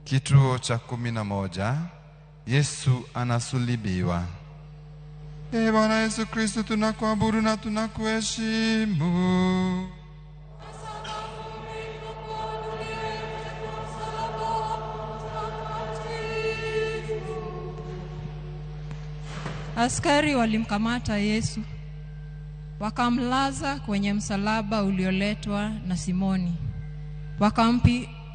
Kituo cha 11, Yesu anasulibiwa. Ee Bwana Yesu Kristo, tunakuabudu na tunakuheshimu. Askari walimkamata Yesu, wakamlaza kwenye msalaba ulioletwa na Simoni.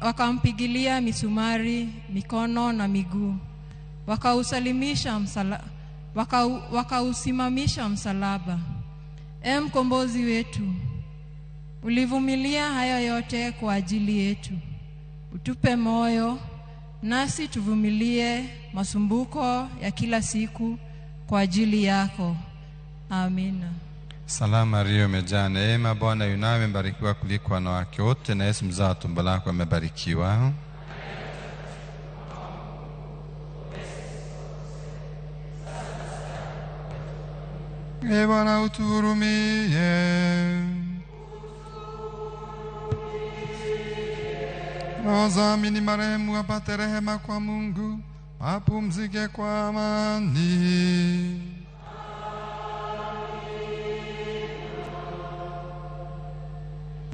Wakampigilia misumari mikono na miguu. Wakausimamisha msalaba. E mkombozi wetu, ulivumilia haya yote kwa ajili yetu. Utupe moyo nasi tuvumilie masumbuko ya kila siku kwa ajili yako. Amina. Salamu Maria, umejaa neema, Bwana yu nawe, umebarikiwa kuliko wanawake wote, na Yesu mzao wa tumbo lako amebarikiwa. Ee Bwana utuhurumie. Roho za waamini marehemu wapate rehema kwa Mungu, wapumzike kwa amani.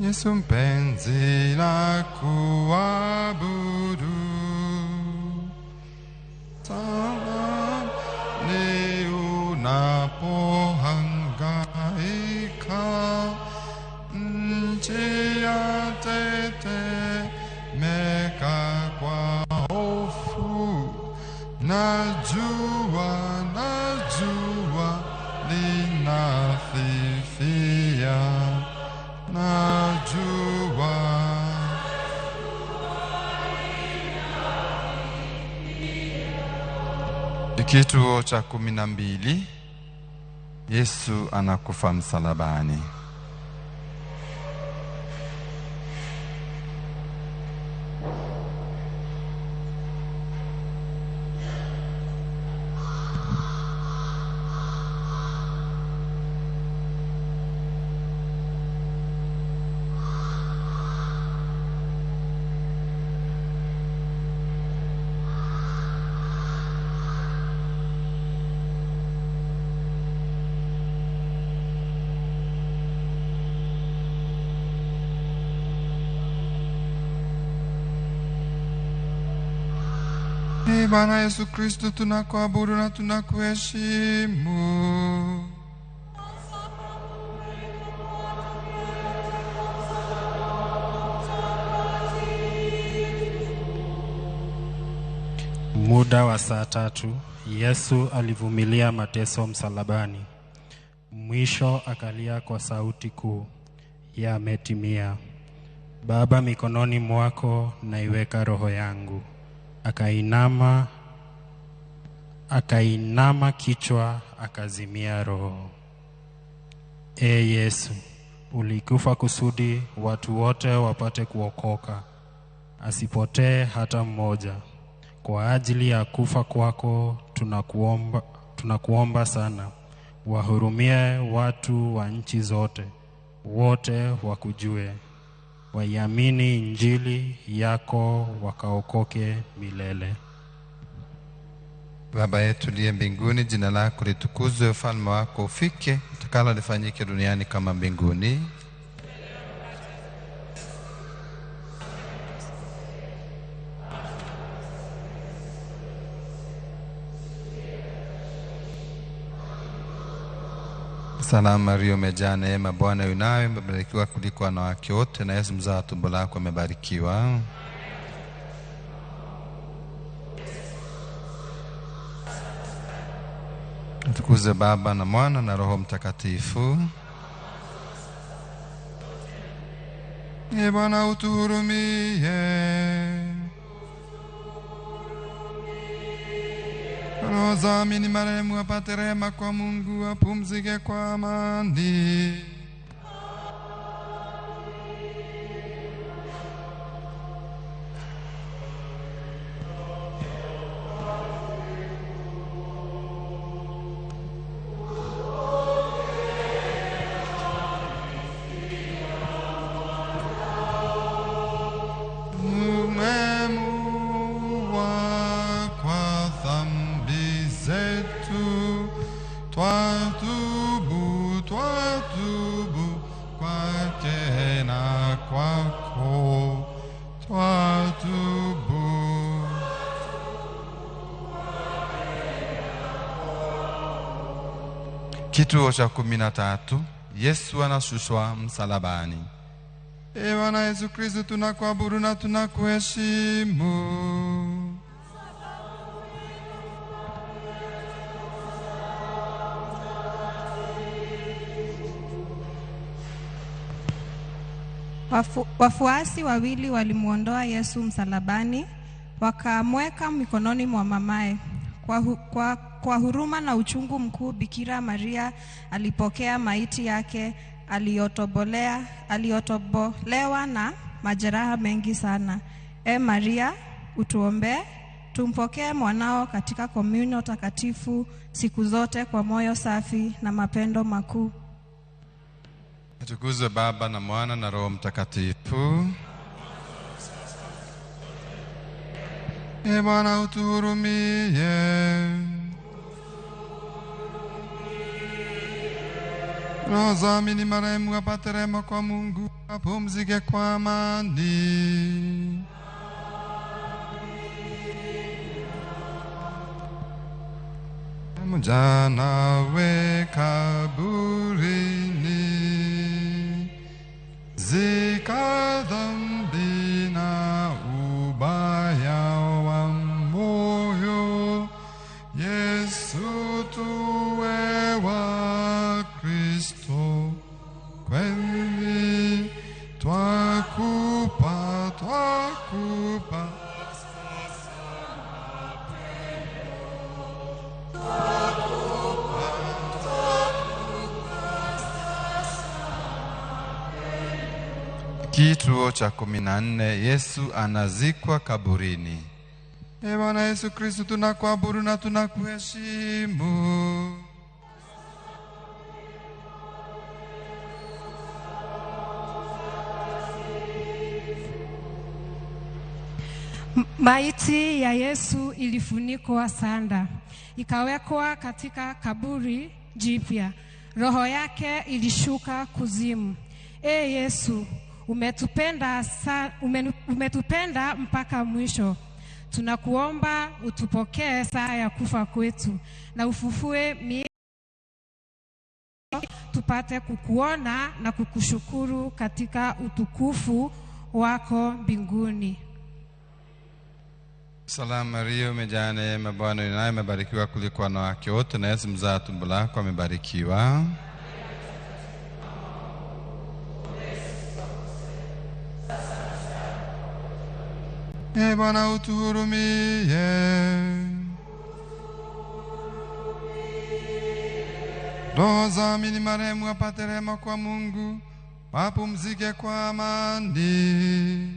Yesu mpenzi, la kuabudu, ni unapohangaika, nchi yatetemeka kwa hofu, na jua linafifia, na jua. Kituo cha 12, Yesu anakufa msalabani. Bwana Yesu Kristo, tunakuabudu na tunakuheshimu. Muda wa saa 3, Yesu alivumilia mateso msalabani. Mwisho akalia kwa sauti kuu, yametimia. Baba, mikononi mwako naiweka roho yangu. Akainama kichwa, akazimia roho. E Yesu, ulikufa kusudi watu wote wapate kuokoka, asipotee hata mmoja. Kwa ajili ya kufa kwako tunakuomba sana, wahurumie watu wa nchi zote, wote wakujue, waiamini Injili yako wakaokoke milele. Baba yetu uliye mbinguni, jina lako litukuzwe, ufalme wako ufike, utakalo lifanyike duniani kama mbinguni. Salamu Maria, umejaa neema, Bwana yu nawe, umebarikiwa kuliko wanawake wote, na Yesu mzao wa tumbo lako amebarikiwa. Tukuze Baba na Mwana na Roho Mtakatifu. Ee Bwana utuhurumie. Roho za waamini marehemu wapate rehema kwa Mungu, wapumzike kwa amani. Kituo cha 13, Yesu anashushwa msalabani. Ee Bwana Yesu Kristo, tunakuabudu na tunakuheshimu. Wafuasi wawili walimwondoa Yesu msalabani, wakamweka mikononi mwa mamaye. Kwa huruma na uchungu mkuu, Bikira Maria alipokea maiti yake aliyotobolewa na majeraha mengi sana. E Maria, utuombee tumpokee mwanao katika komunyo takatifu siku zote kwa moyo safi na mapendo makuu. Atukuzwe Baba na Mwana na Roho Mtakatifu. E Bwana, utuhurumie. Roho za waamini marehemu wapate rehema kwa Mungu, wapumzike kwa amani. Mjana we kaburini, zika dhambi na ubaya wa moyo, Yesu tuwe wa Kristo kweli, twakupa, twakupa. Kituo cha 14, Yesu anazikwa kaburini. Ee Bwana Yesu Kristo, tunakuabudu na tunakuheshimu. Maiti ya Yesu ilifunikwa sanda, ikawekwa katika kaburi jipya. Roho yake ilishuka kuzimu. E Yesu, umetupenda mpaka mwisho. Tunakuomba utupokee saa ya kufa kwetu na ufufue miili tupate kukuona na kukushukuru katika utukufu wako mbinguni. Salamu Maria, umejaa neema, Bwana yu nawe, umebarikiwa kuliko wanawake wote, na Yesu mzao wa tumbo lako amebarikiwa. Ee Bwana, utuhurumie. Roho za waamini marehemu wapate rehema kwa Mungu, wapumzike kwa amani.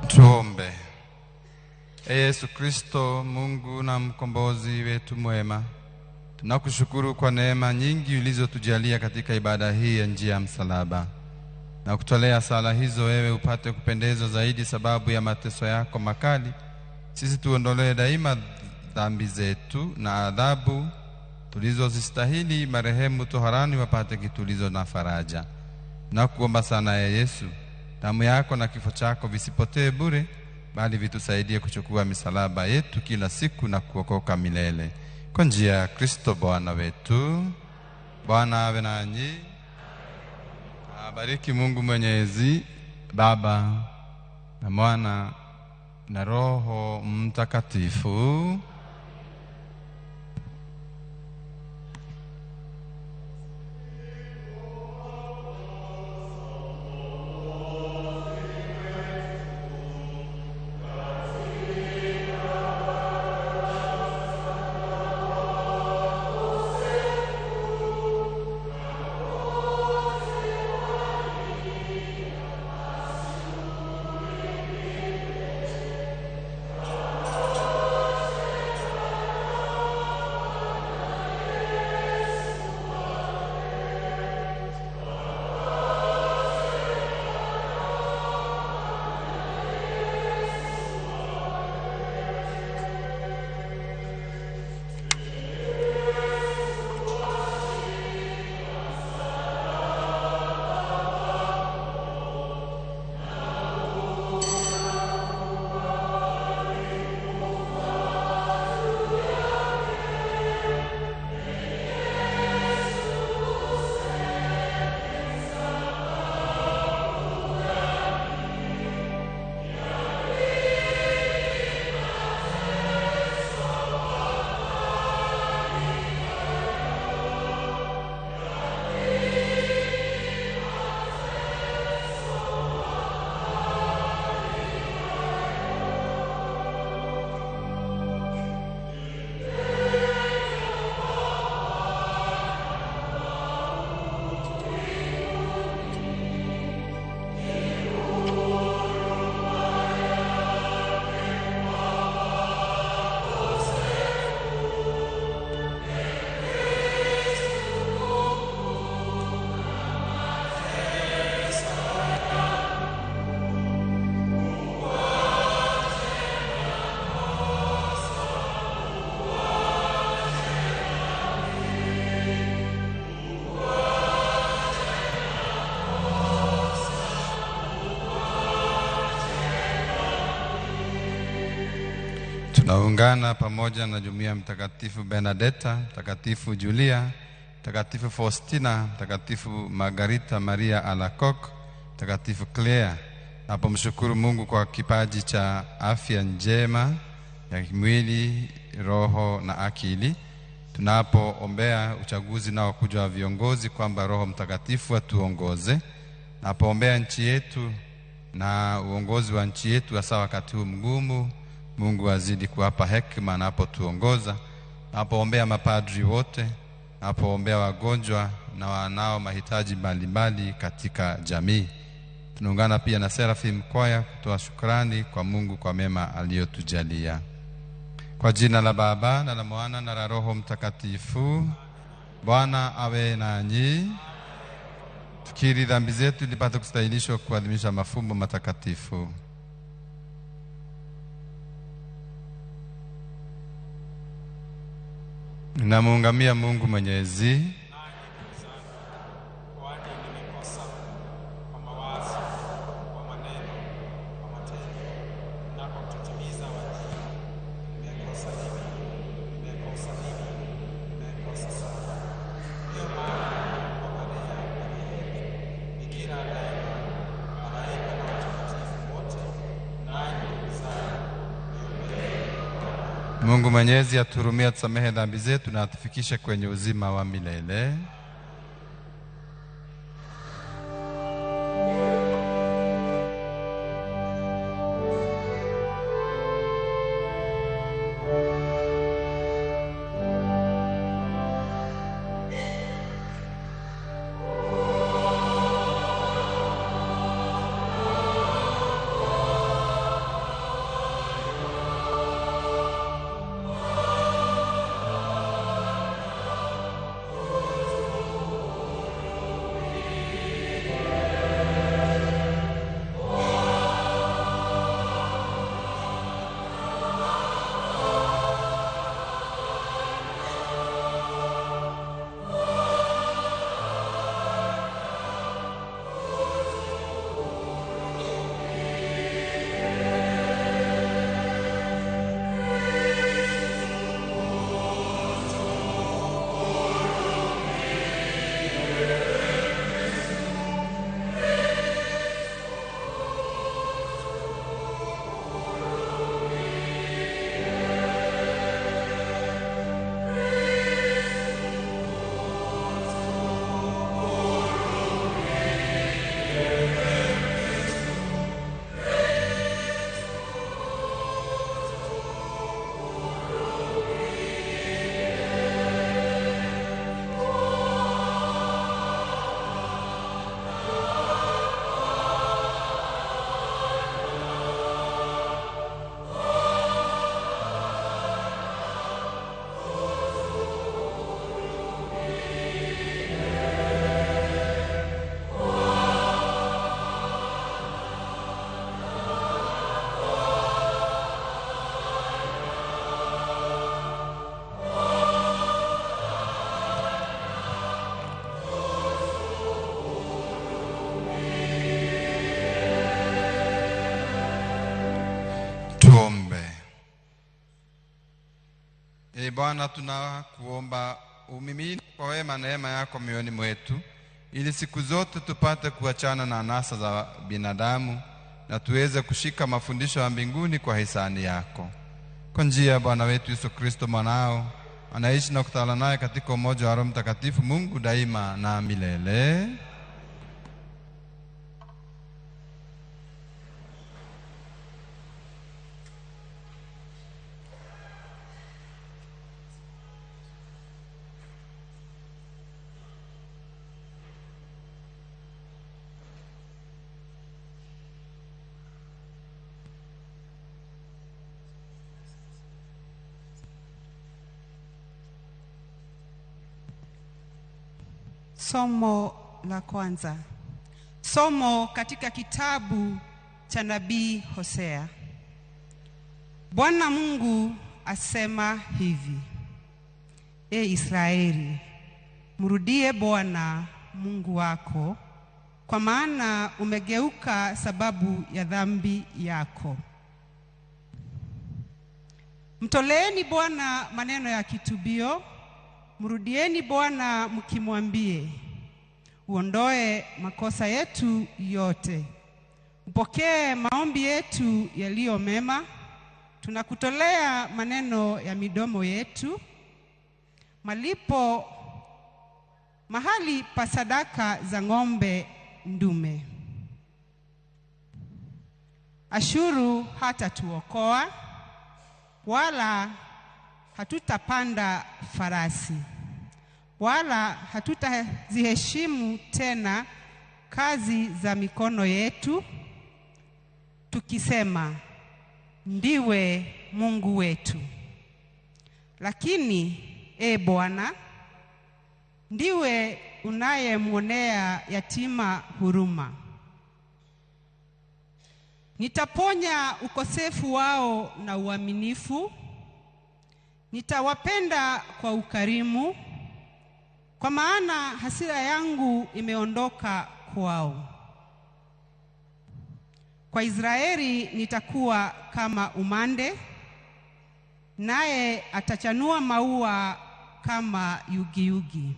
Tuombe. Ee Yesu Kristo, Mungu na mkombozi wetu mwema, tunakushukuru kwa neema nyingi ulizotujalia katika ibada hii ya njia ya msalaba, na kutolea sala hizo wewe upate kupendezwa zaidi sababu ya mateso yako makali. Sisi tuondolee daima dhambi zetu na adhabu tulizozistahili, marehemu toharani wapate kitulizo na faraja. Na kuomba sana ya Yesu, damu yako na kifo chako visipotee bure, bali vitusaidie kuchukua misalaba yetu kila siku na kuokoka milele. Kwa njia ya Kristo Bwana wetu. Bwana awe nanyi. Abariki Mungu Mwenyezi, Baba na Mwana na Roho Mtakatifu. Tunaungana pamoja na jumuiya Mtakatifu Bernadetta, Mtakatifu Julia, Mtakatifu Faustina, Mtakatifu Margarita Maria Alacoque, Mtakatifu Clare, napomshukuru Mungu kwa kipaji cha afya njema ya mwili, roho na akili. Tunapoombea uchaguzi unaokuja wa viongozi kwamba Roho Mtakatifu atuongoze. Napoombea nchi yetu na uongozi wa nchi yetu, hasa wakati huu mgumu, Mungu azidi kuwapa hekima anapotuongoza. Napoombea mapadri wote, napoombea wagonjwa na wanao mahitaji mbalimbali katika jamii. Tunaungana pia na Seraphim Choir kutoa shukrani kwa Mungu kwa mema aliyotujalia. Kwa jina la Baba na la Mwana na la Roho Mtakatifu. Bwana awe nanyi. Tukiri dhambi zetu ili tupate kustahilishwa kuadhimisha mafumbo matakatifu. Namuungamia Mungu Mwenyezi, kwani nimekosa kwa mawazo, kwa maneno, kwa matendo na kwa kutotimiza wajibu. Nimekosa mimi, nimekosa mimi, nimekosa sana. Ndiyo maana namuomba Maria mwenye heri, Bikira daima, malaika na watakatifu wote, nanyi ndugu zangu, niombee kwa Mungu Mwenyezi atuhurumie, atusamehe dhambi zetu na atufikishe kwenye uzima wa milele. Tuombe. Ee Bwana, tunakuomba umimine kwa wema neema yako mioyoni mwetu, ili siku zote tupate kuachana na anasa za binadamu na tuweze kushika mafundisho ya mbinguni kwa hisani yako. Kwa njia ya Bwana wetu Yesu Kristo mwanao, anaishi na kutawala naye katika umoja wa Roho Mtakatifu, Mungu daima na milele. Somo la kwanza. Somo katika kitabu cha nabii Hosea. Bwana Mungu asema hivi: E Israeli, mrudie Bwana Mungu wako, kwa maana umegeuka sababu ya dhambi yako. Mtoleeni Bwana maneno ya kitubio, mrudieni Bwana mkimwambie, uondoe makosa yetu yote, upokee maombi yetu yaliyo mema. Tunakutolea maneno ya midomo yetu, malipo mahali pa sadaka za ng'ombe ndume. Ashuru hatatuokoa, wala hatutapanda farasi, wala hatutaziheshimu tena kazi za mikono yetu, tukisema, ndiwe Mungu wetu. Lakini, e Bwana, ndiwe unayemwonea yatima huruma. Nitaponya ukosefu wao na uaminifu, nitawapenda kwa ukarimu, kwa maana hasira yangu imeondoka kwao. Kwa Israeli nitakuwa kama umande, naye atachanua maua kama yugiyugi.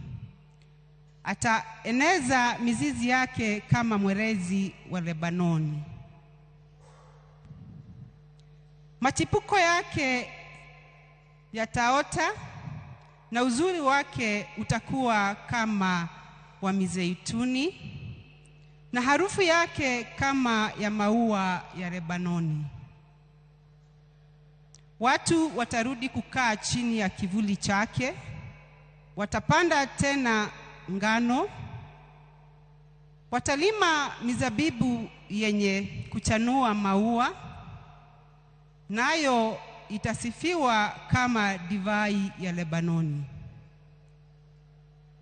Ataeneza mizizi yake kama mwerezi wa Lebanoni. Machipuko yake yataota na uzuri wake utakuwa kama wa mizeituni, na harufu yake kama ya maua ya Lebanoni. Watu watarudi kukaa chini ya kivuli chake, watapanda tena ngano, watalima mizabibu yenye kuchanua maua, nayo itasifiwa kama divai ya Lebanoni.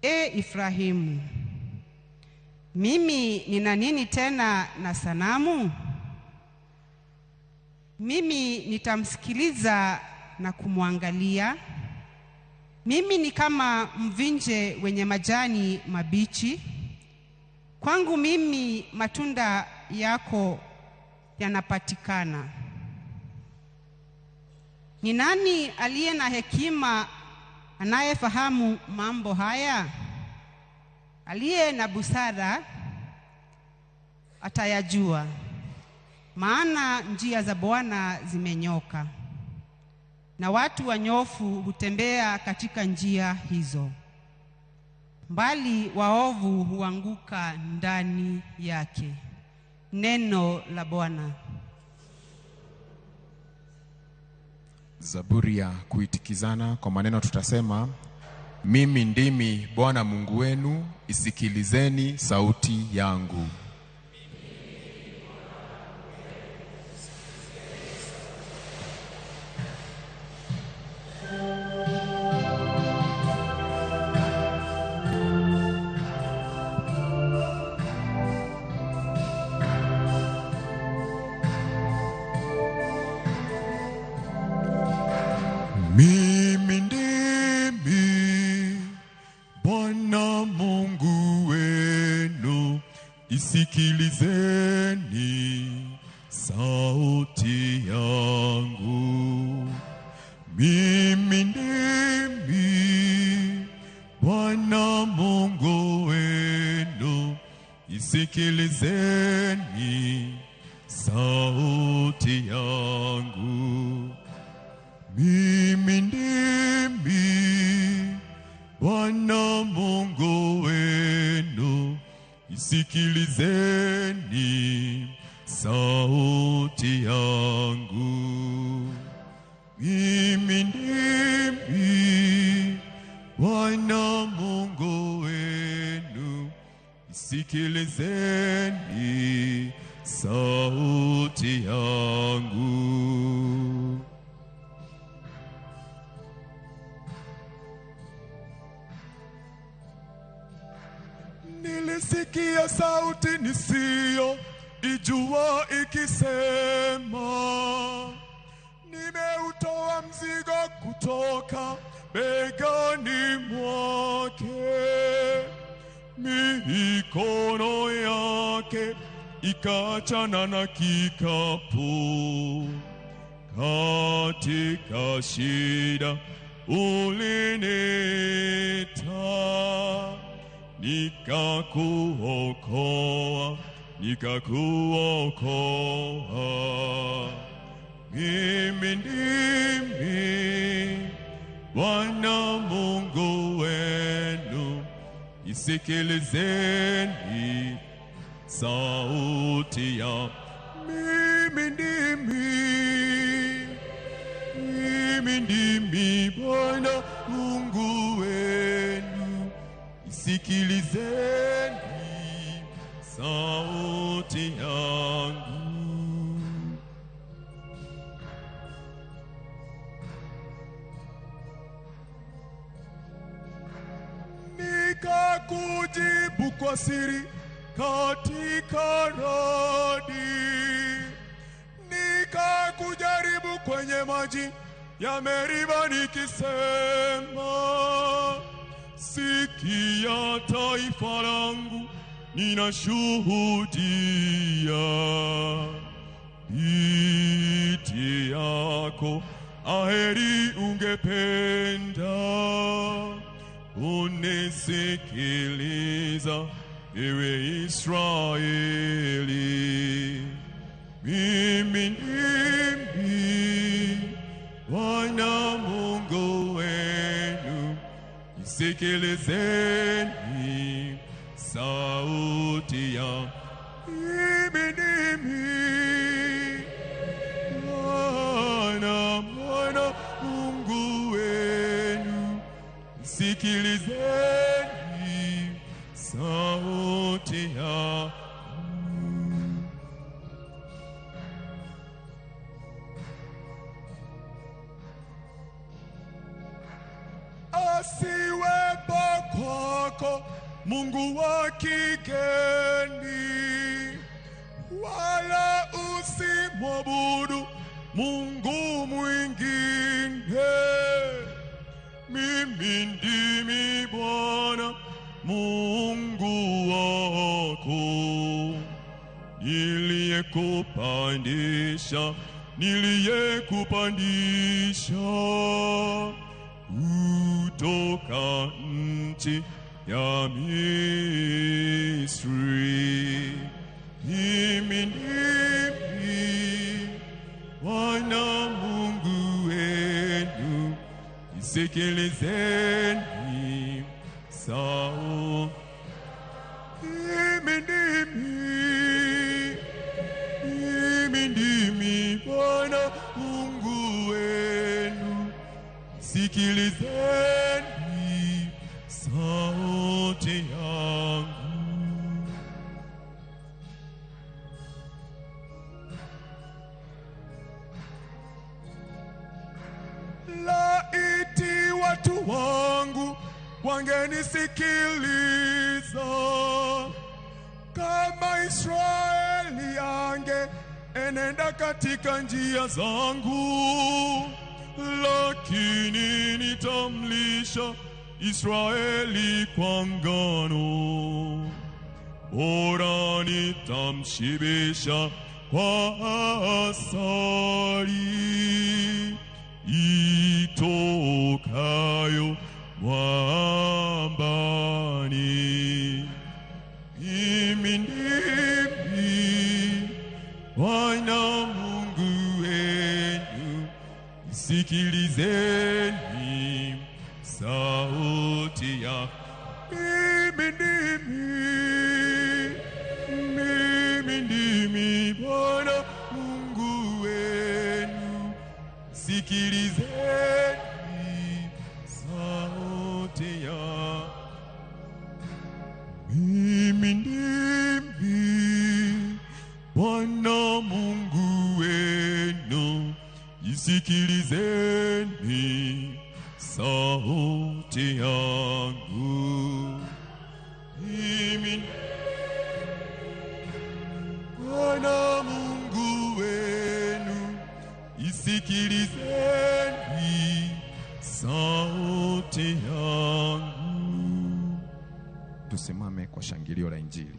E Efraimu, mimi nina nini tena na sanamu? Mimi nitamsikiliza na kumwangalia. Mimi ni kama mvinje wenye majani mabichi. Kwangu mimi matunda yako yanapatikana. Ni nani aliye na hekima anayefahamu mambo haya? Aliye na busara atayajua. Maana njia za Bwana zimenyoka, na watu wanyofu hutembea katika njia hizo, mbali waovu huanguka ndani yake. Neno la Bwana. Zaburi ya kuitikizana kwa maneno tutasema: mimi ndimi Bwana Mungu wenu, isikilizeni sauti yangu. Mimi ndimi Bwana Mungu wenu, isikilizeni sauti yangu. Mimi ndimi Bwana Mungu wenu, isikilizeni sauti yangu. Mimi ndimi Bwana Mungu wenu, isikilizeni sauti yangu. Mimi ndimi Bwana Mungu wenu, isikilizeni sauti yangu. Nilisikia sauti nisiyo ijua ikisema, nimeutoa mzigo kutoka begani mwake, mikono yake ikaachana na kikapu. Katika shida uliniita, nikakuokoa, nikakuokoa. Mimi ndimi Bwana Mungu wenu, isikilizeni sauti ya mimi ndimi, mimi ndimi Bwana Mungu wenu, isikilizeni sauti yangu. Nikakujibu kwa siri katika radi, nikakujaribu kwenye maji ya Meriba nikisema, sikia taifa langu, ninashuhudia biti yako, aheri ungependa unisikiliza, ewe Israeli. Mimi ndimi Bwana Mungu wenu, isikilizeni sauti ya mimi ndimi Bwana, Bwana Mungu wenu, sikilizeni sauti ya. Asiwepo kwako Mungu wa kigeni, wala usimwabudu Mungu mwingine. Mimi ndimi Bwana Mungu wako, niliyekupandisha, niliyekupandisha kutoka nchi ya Misri. Mimi ndimi Bwana Mungu wenu, isikilizeni sauti. Mimi ndimi, mimi ndimi Bwana Mungu wenu, sikilizeni sauti yangu. Laiti watu wangu wangenisikiliza, kama Israeli ange enenda katika njia zangu, lakini nitamlisha Israeli kwa ngano, bora nitamshibisha kwa asali itokayo mwambani. Mimi ndimi Bwana Mungu wenu, sikilizeni sauti ya mimi ndimi, mimi ndimi Bwana Mungu wenu, sikilizeni sauti ya mimi ndimi Bwana Mungu wenu, isikilizeni sauti yangu. Mimi Bwana Mungu wenu, isikilizeni sauti yangu. Tusimame kwa shangilio la Injili.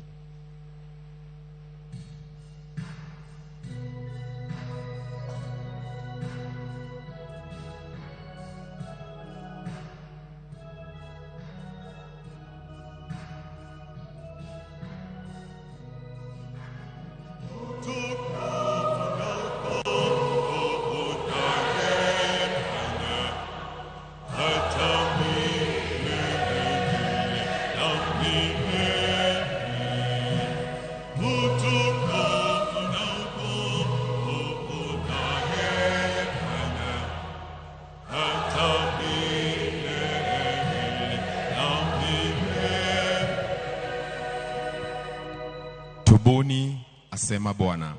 asema Bwana,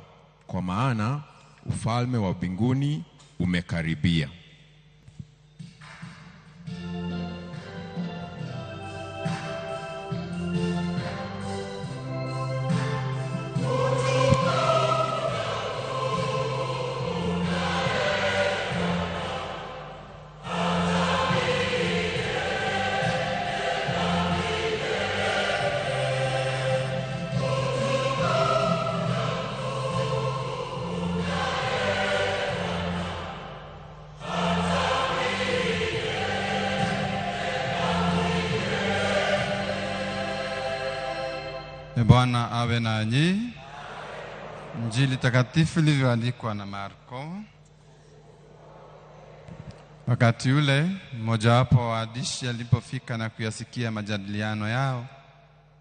kwa maana ufalme wa mbinguni umekaribia. Bwana awe nanyi. Injili takatifu ilivyoandikwa na Marko. Wakati ule mmojawapo wa waandishi alipofika na kuyasikia majadiliano yao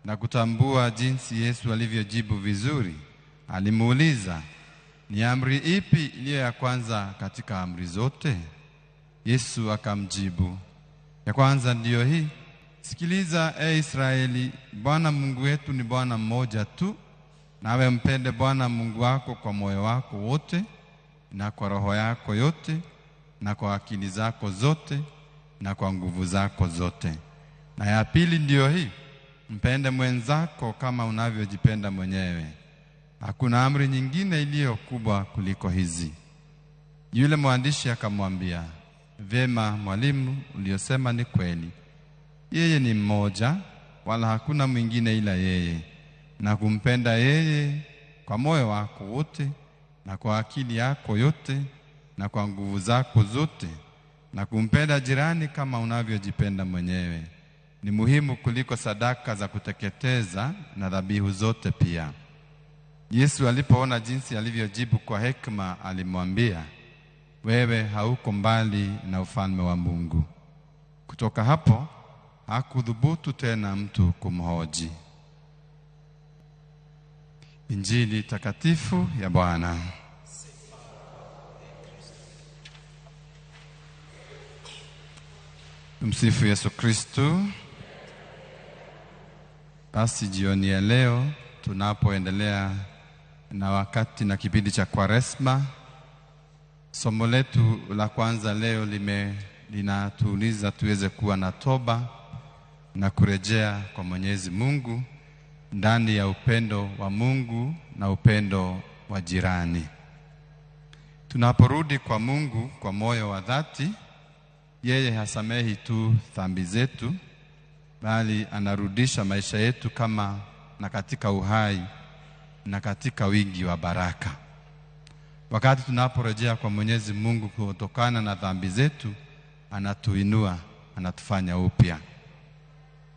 na kutambua jinsi Yesu alivyojibu vizuri, alimuuliza, ni amri ipi iliyo ya kwanza katika amri zote? Yesu akamjibu, ya kwanza ndiyo hii: Sikiliza, e Israeli, Bwana Mungu wetu ni Bwana mmoja tu, nawe mpende Bwana Mungu wako kwa moyo wako wote na kwa roho yako yote na kwa akili zako zote na kwa nguvu zako zote. Na ya pili ndiyo hii: mpende mwenzako kama unavyojipenda mwenyewe. Hakuna amri nyingine iliyo kubwa kuliko hizi. Yule mwandishi akamwambia, vyema mwalimu, uliyosema ni kweli. Yeye ni mmoja, wala hakuna mwingine ila yeye, na kumpenda yeye kwa moyo wako wote na kwa akili yako yote na kwa nguvu zako zote, na kumpenda jirani kama unavyojipenda mwenyewe ni muhimu kuliko sadaka za kuteketeza na dhabihu zote pia. Yesu alipoona jinsi alivyojibu kwa hekima, alimwambia, wewe hauko mbali na ufalme wa Mungu. Kutoka hapo hakudhubutu tena mtu kumhoji. Injili takatifu ya Bwana. Tumsifu Yesu Kristo. Basi jioni ya leo tunapoendelea na wakati na kipindi cha Kwaresma, somo letu la kwanza leo linatuuliza tuweze kuwa na toba na kurejea kwa Mwenyezi Mungu ndani ya upendo wa Mungu na upendo wa jirani. Tunaporudi kwa Mungu kwa moyo wa dhati, yeye hasamehi tu dhambi zetu, bali anarudisha maisha yetu kama na katika uhai na katika wingi wa baraka. Wakati tunaporejea kwa Mwenyezi Mungu kutokana na dhambi zetu, anatuinua, anatufanya upya.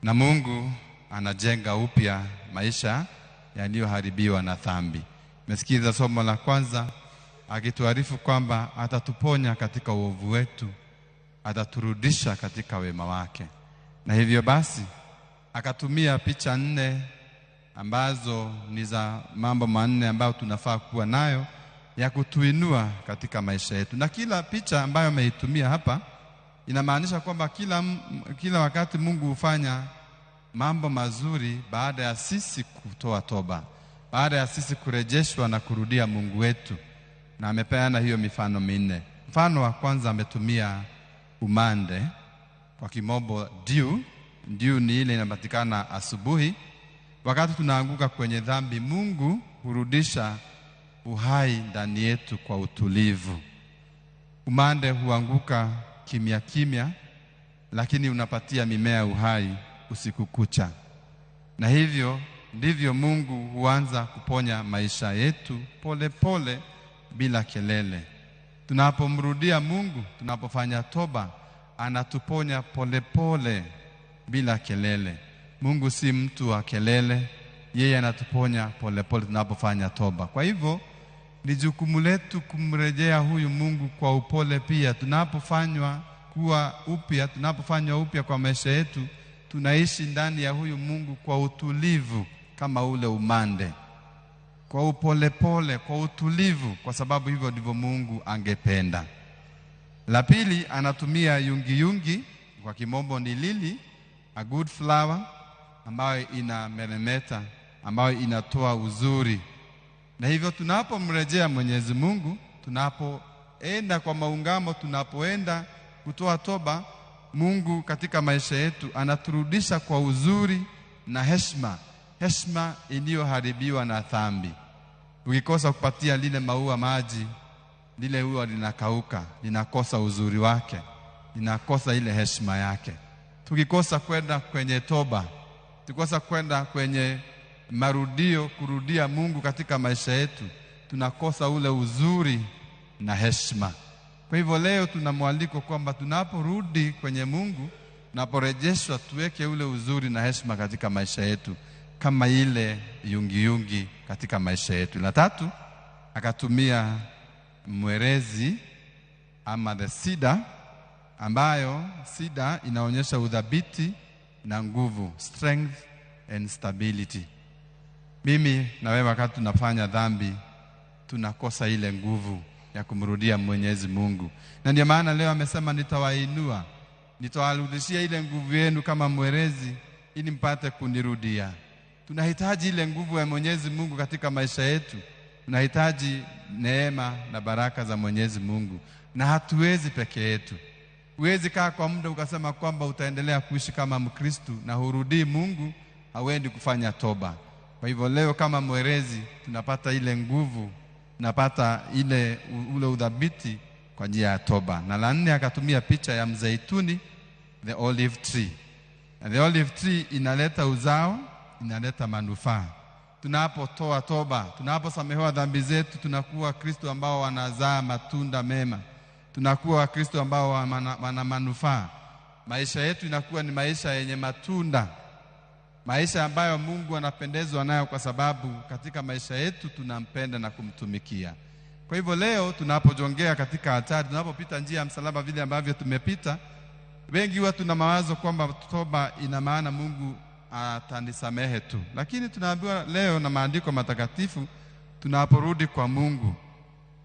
Na Mungu anajenga upya maisha yaliyoharibiwa na dhambi. Umesikiza somo la kwanza akituarifu kwamba atatuponya katika uovu wetu, ataturudisha katika wema wake. Na hivyo basi akatumia picha nne ambazo ni za mambo manne ambayo tunafaa kuwa nayo ya kutuinua katika maisha yetu. Na kila picha ambayo ameitumia hapa inamaanisha kwamba kila wakati Mungu hufanya mambo mazuri baada ya sisi kutoa toba, baada ya sisi kurejeshwa na kurudia Mungu wetu. Na amepeana hiyo mifano minne. Mfano wa kwanza ametumia umande, kwa kimombo dew. Dew ni ile inapatikana asubuhi. Wakati tunaanguka kwenye dhambi, Mungu hurudisha uhai ndani yetu kwa utulivu. Umande huanguka kimya kimya, lakini unapatia mimea uhai usiku kucha. Na hivyo ndivyo Mungu huanza kuponya maisha yetu pole pole bila kelele. Tunapomrudia Mungu, tunapofanya toba, anatuponya pole pole bila kelele. Mungu si mtu wa kelele, yeye anatuponya pole pole tunapofanya toba. Kwa hivyo ni jukumu letu kumrejea huyu Mungu kwa upole pia. Tunapofanywa kuwa upya, tunapofanywa upya kwa maisha yetu, tunaishi ndani ya huyu Mungu kwa utulivu kama ule umande, kwa upole pole, kwa utulivu, kwa sababu hivyo ndivyo Mungu angependa. La pili, anatumia yungi yungi, kwa kimombo ni lily, a good flower ambayo ina meremeta, ambayo inatoa uzuri. Na hivyo tunapomrejea Mwenyezi Mungu, tunapoenda kwa maungamo, tunapoenda kutoa toba, Mungu katika maisha yetu anaturudisha kwa uzuri na heshima, heshima iliyoharibiwa na dhambi. Ukikosa kupatia lile maua maji, lile ua linakauka, linakosa uzuri wake, linakosa ile heshima yake. Tukikosa kwenda kwenye toba, tukikosa kwenda kwenye marudio, kurudia Mungu katika maisha yetu, tunakosa ule uzuri na heshima. Kwa hivyo leo tuna mwaliko kwamba tunaporudi kwenye Mungu, tunaporejeshwa, tuweke ule uzuri na heshima katika maisha yetu, kama ile yungiyungi katika maisha yetu. La tatu, akatumia mwerezi ama the cedar, ambayo cedar inaonyesha udhabiti na nguvu, strength and stability. Mimi na wewe wakati tunafanya dhambi tunakosa ile nguvu ya kumrudia Mwenyezi Mungu. Na ndio maana leo amesema nitawainua, nitawarudishia ile nguvu yenu kama mwerezi ili mpate kunirudia. Tunahitaji ile nguvu ya Mwenyezi Mungu katika maisha yetu. Tunahitaji neema na baraka za Mwenyezi Mungu, na hatuwezi peke yetu. Huwezi kaa kwa muda ukasema kwamba utaendelea kuishi kama Mkristo na hurudii Mungu, hauendi kufanya toba. Kwa hivyo leo kama mwerezi tunapata ile nguvu, tunapata ule udhabiti kwa njia ya toba. Na la nne akatumia picha ya mzeituni, the olive tree. And the olive tree inaleta uzao, inaleta manufaa. Tunapotoa toba, tunaposamehewa dhambi zetu, tunakuwa Kristo ambao wanazaa matunda mema. Tunakuwa Wakristo ambao wana manufaa. Maisha yetu inakuwa ni maisha yenye matunda, maisha ambayo Mungu anapendezwa nayo, kwa sababu katika maisha yetu tunampenda na kumtumikia. Kwa hivyo leo tunapojongea katika hatari, tunapopita njia ya msalaba vile ambavyo tumepita, wengi huwa tuna mawazo kwamba toba ina maana Mungu atanisamehe tu. Lakini tunaambiwa leo na maandiko matakatifu, tunaporudi kwa Mungu,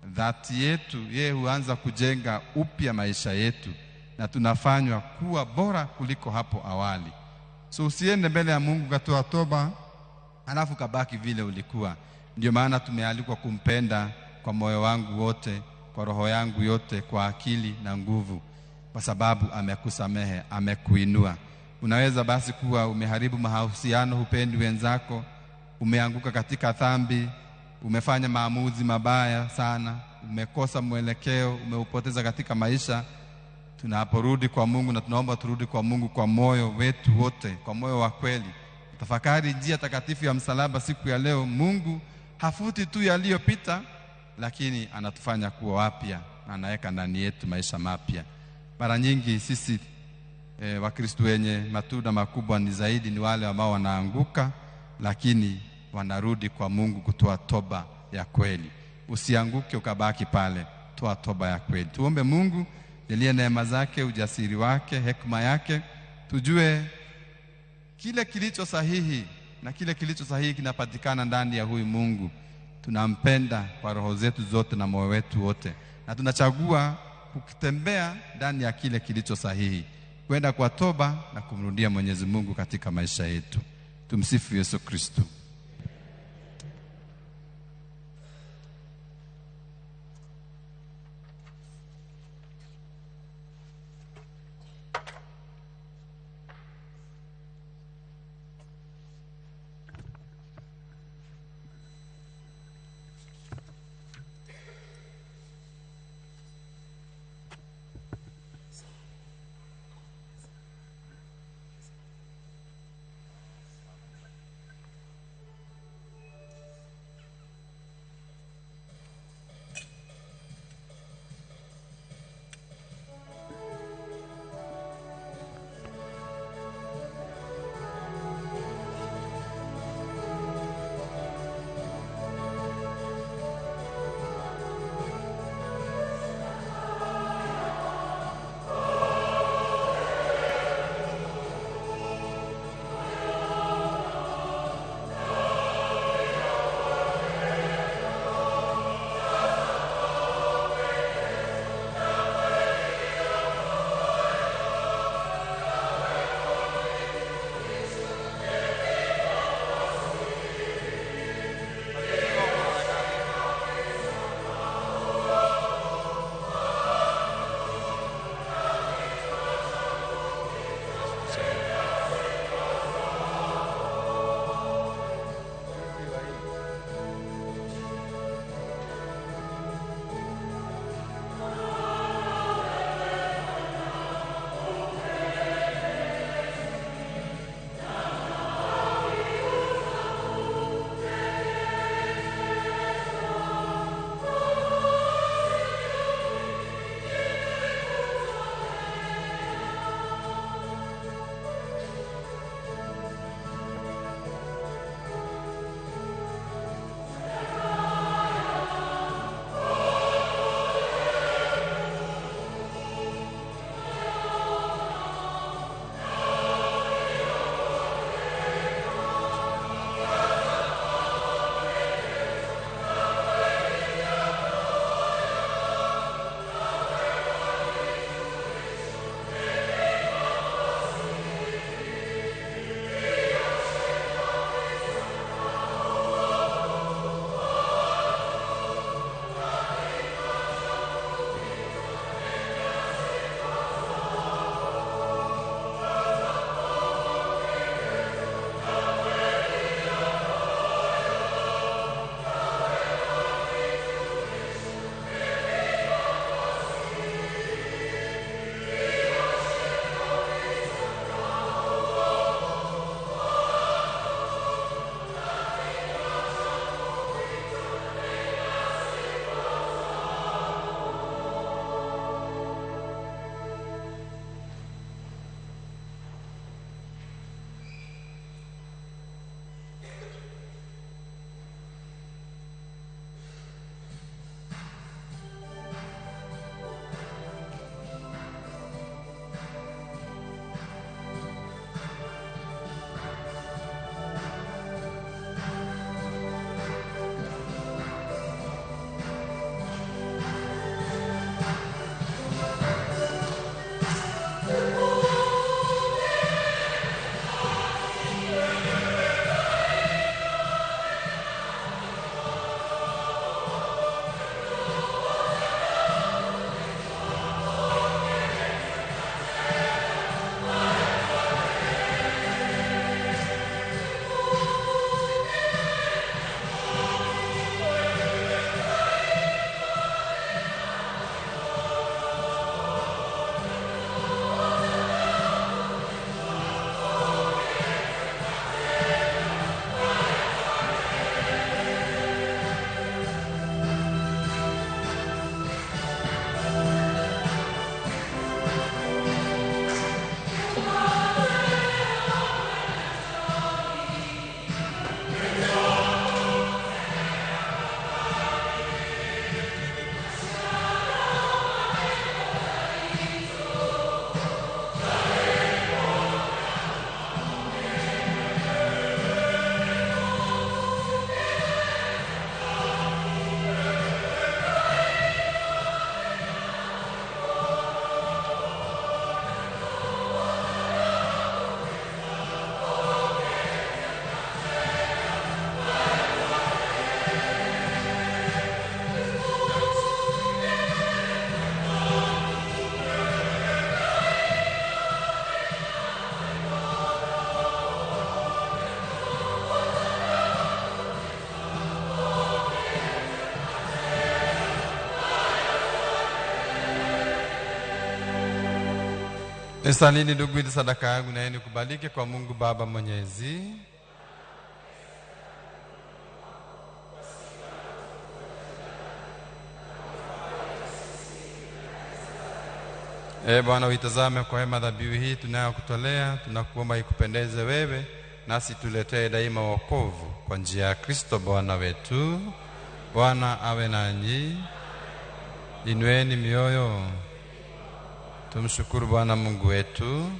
dhati yetu yeye huanza kujenga upya maisha yetu, na tunafanywa kuwa bora kuliko hapo awali. So usiende mbele ya Mungu katoa toba alafu kabaki vile ulikuwa. Ndio maana tumealikwa kumpenda kwa moyo wangu wote, kwa roho yangu yote, kwa akili na nguvu, kwa sababu amekusamehe, amekuinua. Unaweza basi kuwa umeharibu mahusiano, hupendi wenzako, umeanguka katika dhambi, umefanya maamuzi mabaya sana, umekosa mwelekeo, umeupoteza katika maisha. Tunaporudi kwa Mungu, na tunaomba turudi kwa Mungu kwa moyo wetu wote, kwa moyo wa kweli, tafakari njia takatifu ya msalaba siku ya leo. Mungu hafuti tu yaliyopita, lakini anatufanya kuwa wapya na anaweka ndani yetu maisha mapya. Mara nyingi sisi Wakristo wenye matunda makubwa ni zaidi ni wale ambao wanaanguka, lakini wanarudi kwa Mungu kutoa toba ya kweli. Usianguke ukabaki pale, toa toba ya kweli. Tuombe Mungu jalie neema zake, ujasiri wake, hekima yake, tujue kile kilicho sahihi, na kile kilicho sahihi kinapatikana ndani ya huyu Mungu. Tunampenda kwa roho zetu zote na moyo wetu wote, na tunachagua kutembea ndani ya kile kilicho sahihi, kwenda kwa toba na kumrudia Mwenyezi Mungu katika maisha yetu. Tumsifu Yesu Kristo. Nisalini ndugu, ili sadaka yangu na yenu kubalike kwa Mungu Baba Mwenyezi. Ee Bwana, uitazame kwa wema dhabihu hii tunayokutolea, tunakuomba ikupendeze wewe, nasi tuletee daima wokovu kwa njia ya Kristo Bwana wetu. Bwana awe nanyi. Inueni mioyo. Tumshukuru Bwana Mungu wetu.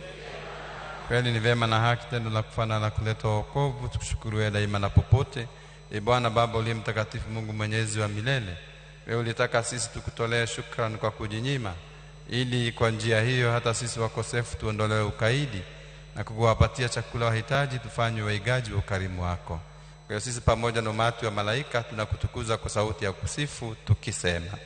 Kweli ni vema na haki, tendo la kufana la kuleta wokovu, tukushukuru wewe daima na popote. Ee Bwana Baba uliye mtakatifu, Mungu mwenyezi wa milele, wewe ulitaka sisi tukutolee shukrani kwa kujinyima, ili kwa njia hiyo hata sisi wakosefu tuondolewe ukaidi na kukuwapatia chakula wahitaji, tufanywe waigaji wa ukarimu wako. Kwa hiyo sisi pamoja na umati wa malaika tunakutukuza kwa sauti ya kusifu tukisema: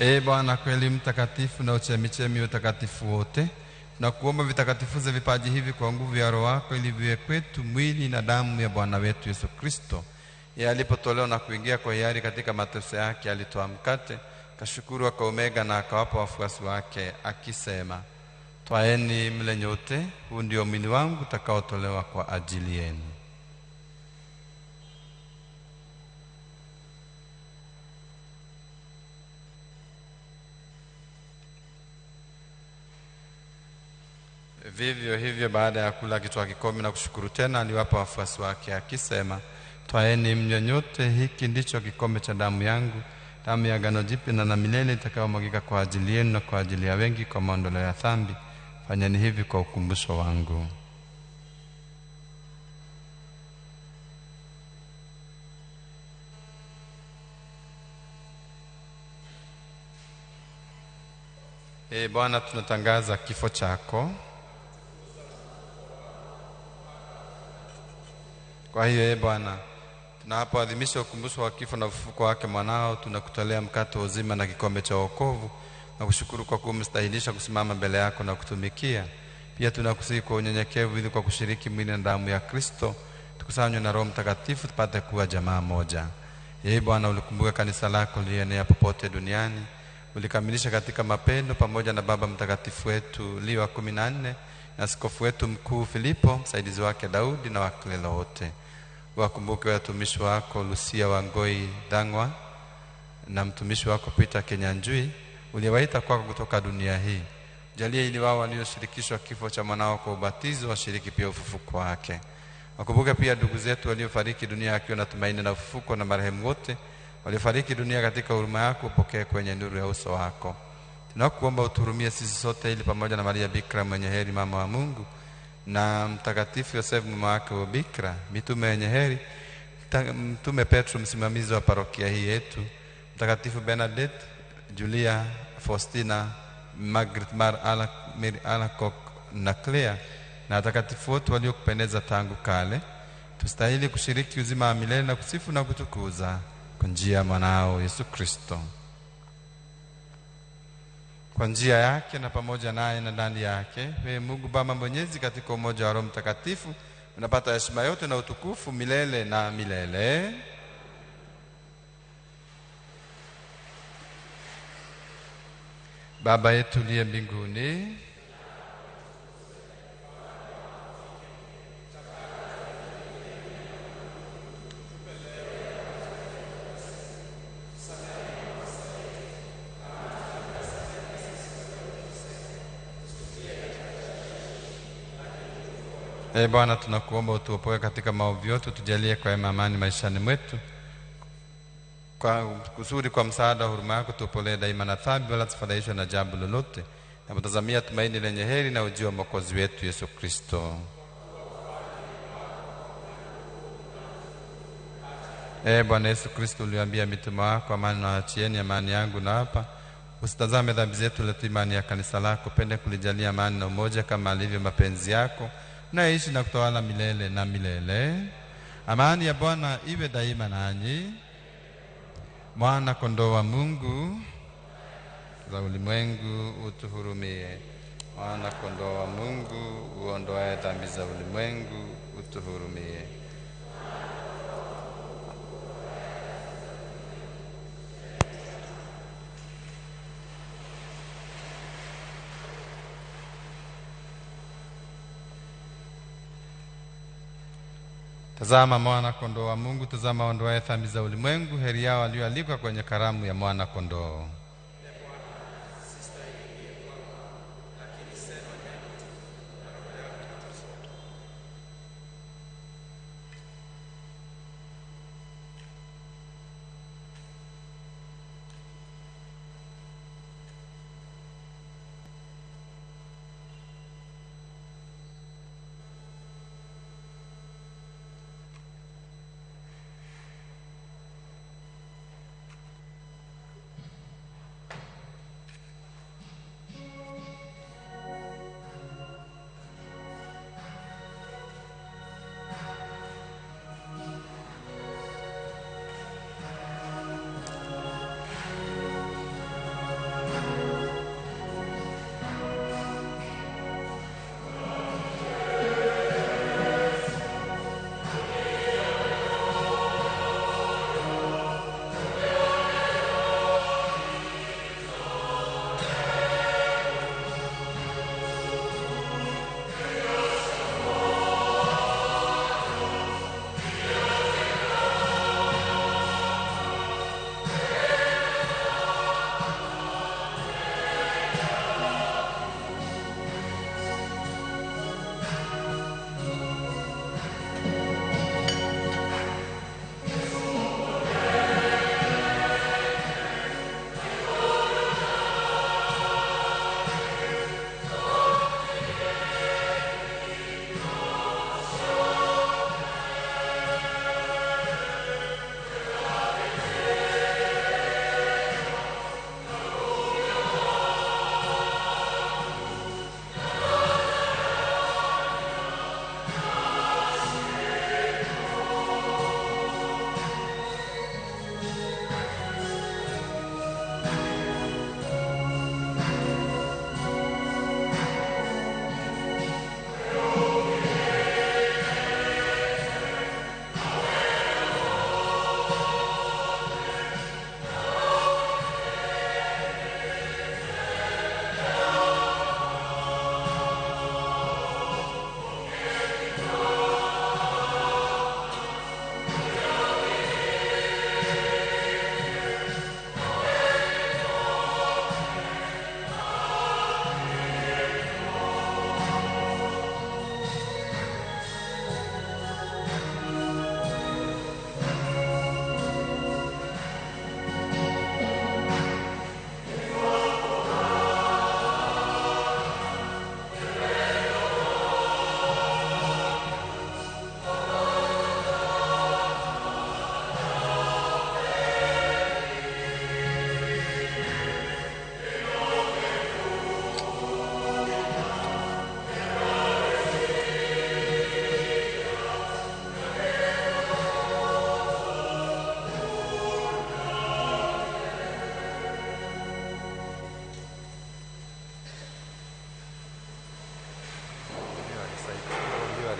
Ee Bwana kweli mtakatifu na uchemichemi utakatifu wote, tunakuomba vitakatifuze vipaji hivi kwa nguvu ya Roho wako, ili viwe kwetu mwili na damu ya Bwana wetu Yesu Kristo. Yeye alipotolewa na kuingia kwa hiari katika mateso yake, alitoa mkate, kashukuru, akaumega na akawapa wafuasi wake akisema: Twaeni mle nyote, huu ndio mwili wangu utakaotolewa kwa ajili yenu. Vivyo hivyo baada ya kula akitwaa kikombe na kushukuru tena, aliwapa wafuasi wake akisema: Twaeni mnywe nyote, hiki ndicho kikombe cha damu yangu, damu ya agano jipya na la milele, itakayomwagika kwa ajili yenu na kwa ajili ya wengi kwa maondoleo ya dhambi. Fanyeni hivi kwa ukumbusho wangu. Ee Bwana, tunatangaza kifo chako. Kwa hiyo ee Bwana, tunapoadhimisha ukumbusho wa kifo na ufufuko wake mwanao, tunakutolea mkate wa uzima na kikombe cha wokovu, na kushukuru kwa kumstahilisha kusimama mbele yako na kutumikia. Pia tunakusihi kwa unyenyekevu, ili kwa kushiriki mwili na damu ya Kristo tukusanywe na Roho Mtakatifu tupate kuwa jamaa moja. Ee Bwana, ulikumbuka kanisa lako lilienea popote duniani, ulikamilisha katika mapendo pamoja na Baba Mtakatifu wetu Leo wa 14 na askofu wetu mkuu Filipo, msaidizi wake Daudi na waklelo wote. Wakumbuke watumishi wako Lucia Wangoi Dangwa na mtumishi wako Peter Kenyanjui, uliwaita kwako kutoka dunia hii. Jalie ili wao walioshirikishwa kifo cha mwanao kwa ubatizo washiriki pia ufufuko wake. Wakumbuke pia ndugu zetu waliofariki dunia akiwa na tumaini na ufufuko, na marehemu wote waliofariki dunia katika huruma yako upokee kwenye nuru ya uso wako. Tunakuomba utuhurumie sisi sote, ili pamoja na Maria Bikira mwenye heri, mama wa Mungu, na Mtakatifu Yosefu mume wake wa Bikira, mitume wenye heri, Mtume Petro msimamizi wa parokia hii yetu, Mtakatifu Bernadette, Julia, Faustina, Margaret Mary Alacoque na Clare, na watakatifu wote waliokupendeza tangu kale, tustahili kushiriki uzima wa milele na kusifu na kutukuza kwa njia ya mwanao Yesu Kristo. Kwa njia yake na pamoja naye na ndani yake, wewe Mungu Baba Mwenyezi, katika umoja wa Roho Mtakatifu, unapata heshima yote na utukufu milele na milele. Baba yetu uliye mbinguni, Ee Bwana, tunakuomba utuopoe katika maovu yote, utujalie kwa wema amani maishani mwetu. Kwa kusudi kwa msaada wa huruma yako tuopolee daima na dhambi, wala tusifadhaishwe na jambo lolote, na kutazamia tumaini lenye heri na ujio wa Mwokozi wetu Yesu Kristo. Ee Bwana Yesu Kristo, uliwaambia mitume wako, amani nawaachieni, amani yangu nawapa, usitazame dhambi zetu, ila imani ya kanisa lako. Pende kulijalia amani na umoja kama alivyo mapenzi yako, unayeishi na kutawala milele na milele. Amani ya Bwana iwe daima nanyi. Mwana kondoo wa Mungu za ulimwengu, utuhurumie. Mwana kondoo wa Mungu uondoaye dhambi za ulimwengu, utuhurumie. Tazama mwana kondoo wa Mungu, tazama aondoaye dhambi za ulimwengu. Heri yao walioalikwa kwenye karamu ya mwana kondoo.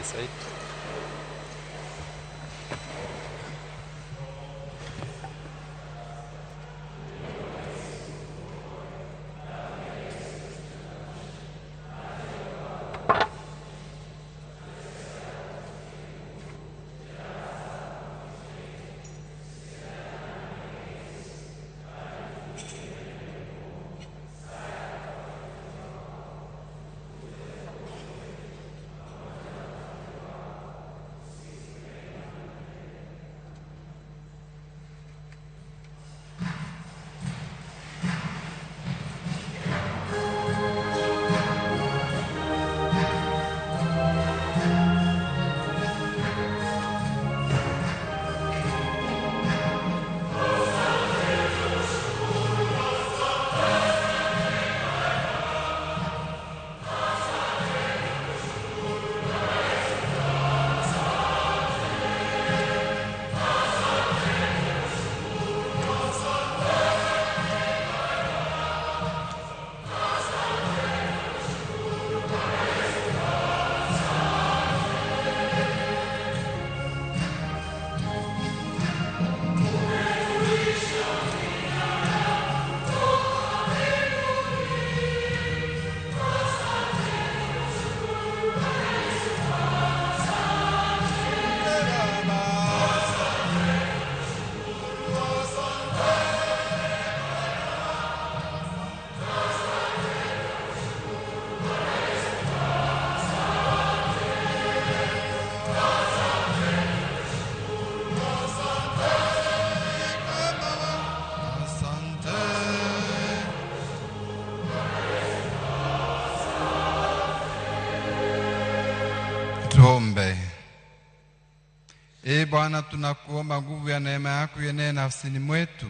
misa yetu. Tuombe. Ee Bwana, tunakuomba nguvu ya neema yako ienee nafsini mwetu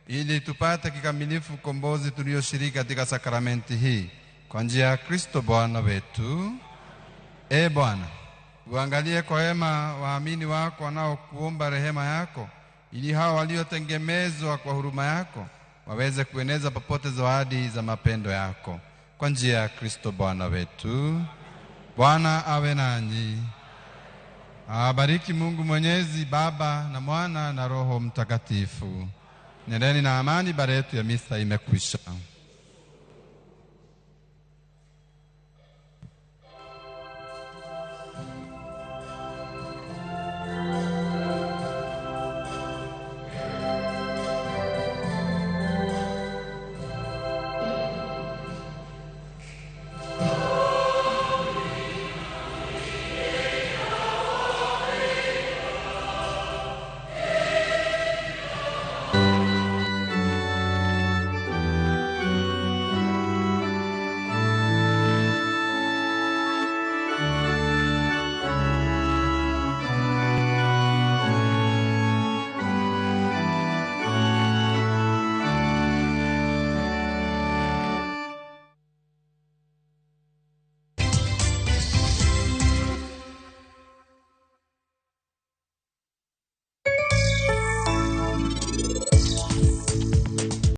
ili tupate kikamilifu ukombozi tulioshiriki katika sakramenti hii kwa njia ya Kristo Bwana wetu. Ee Bwana, uangalie kwa wema waamini wako wanaokuomba rehema yako, ili hao waliotengemezwa kwa huruma yako waweze kueneza popote zawadi za mapendo yako kwa njia ya Kristo Bwana wetu. Bwana awe nanyi. Awabariki Mungu Mwenyezi, Baba na Mwana na Roho Mtakatifu. Nendeni na amani. Ibada yetu ya misa imekwisha.